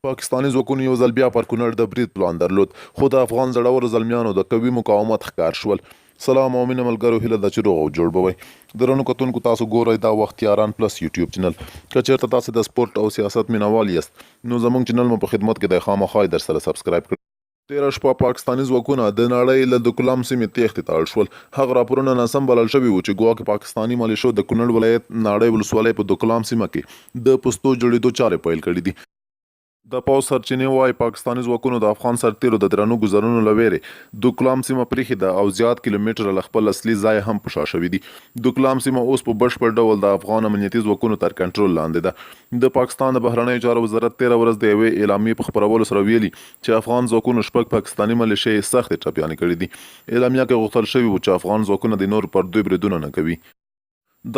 پاکستاني ځواکونو یو ځل بیا پر کونړ د برید پلان درلود، خو د افغان زړورو زلمیانو د قوي مقاومت ښکار شول. سلام او مینه ملګرو، هیله ده چې روغ او جوړ به وئ. درنو کتونکو، تاسو ګورئ دا وخت یاران پلس یوټیوب چینل. که چیرته تاسو د سپورت او سیاست مینوال یاست، نو زموږ چینل مو په خدمت کې دی، خامخا یې درسره سبسکرایب کړئ. تېره شپه پاکستاني ځواکونه د ناړۍ له دکلام سیمې تېښتې ته اړ شول. هغه راپورونه ناسم بلل شوي وو چې ګواکې پاکستاني ملیشو د کونړ ولایت ناړۍ ولسوالۍ په دکلام سیمه کې د پوستو جوړېدو چارې پیل کړې دي. د پوځ سرچینې وايي، پاکستاني ځواکونو د افغان سرتېرو د درنو ګوزارونو له وېرې دکلام سیمه پرېښې ده او زیات کیلومتره له خپل اصلي ځایه هم په شا شوي دي. دکلام سیمه اوس په بشپړ ډول د افغان امنیتي ځواکونو تر کنټرول لاندې ده. د پاکستان د بهرنیو چارو وزارت تېره ورځ د یوې اعلامیې په خپرولو سره ویلي چې افغان ځواکونو شپږ پاکستاني ملېشې سختې ټپیانې کړې دي. اعلامیه کې غوښتل شوي وو چې افغان ځواکونه دې نور پر دوی بریدونه نه کوي.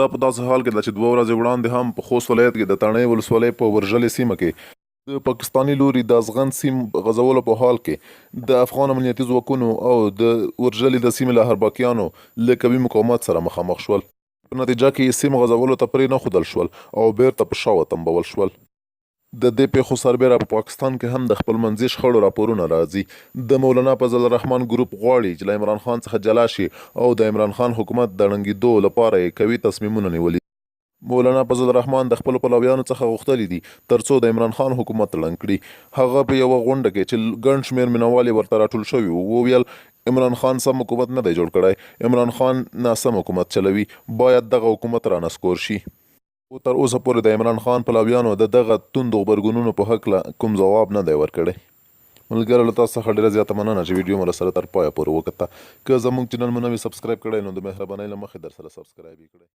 دا په داسې حال کې ده چې دوه ورځې وړاندې هم په خوست ولایت کې د تڼۍ ولسوالۍ په ورژلې سیمه کې د پاکستاني لوري د ازغن سیم غځولو په حال کې د افغان امنیتي ځواکونو او د ورژلې د سیمې له اربکیانو له قوي مقاومت سره مخامخ شول. په نتیجه کې یې سیم غځولو ته پرې نه ښودل شول او بېرته په شا وتمبول شول. د دې پېښو سربېره په پاکستان کې هم د خپلمنځي شخړو راپورونه راځي. د مولانا فضل الرحمن ګروپ غواړي چې له عمران خان څخه جلا شي او د عمران خان حکومت د ړنګېدو لپاره یې قوي تصمیمونه نیولي دي. مولانا فضل الرحمن د خپلو پلویانو څخه غوښتلي دي ترڅو د عمران خان حکومت ړنګ کړي. هغه په یوه غونډه کې چې ګڼ شمېر مینوال یې ورته راټول شوي وو، وویل، عمران خان سم حکومت نه دی جوړ کړی، عمران خان ناسم حکومت چلوي، باید دغه حکومت رانسکور شي. خو تر اوسه پورې د عمران خان پلویانو د دغه توندو غبرګونونو په هکله کوم ځواب نه دی ورکړی. ملګرو، له تاسو څخه ډیره زیاته مننه چې ویډیو مو راسره تر پایه پورې وکته. که زموږ چینل مو نه وي سبسکرایب کړی، نو د مهربانۍ له مخې درسره سبسکرایب یې کړئ.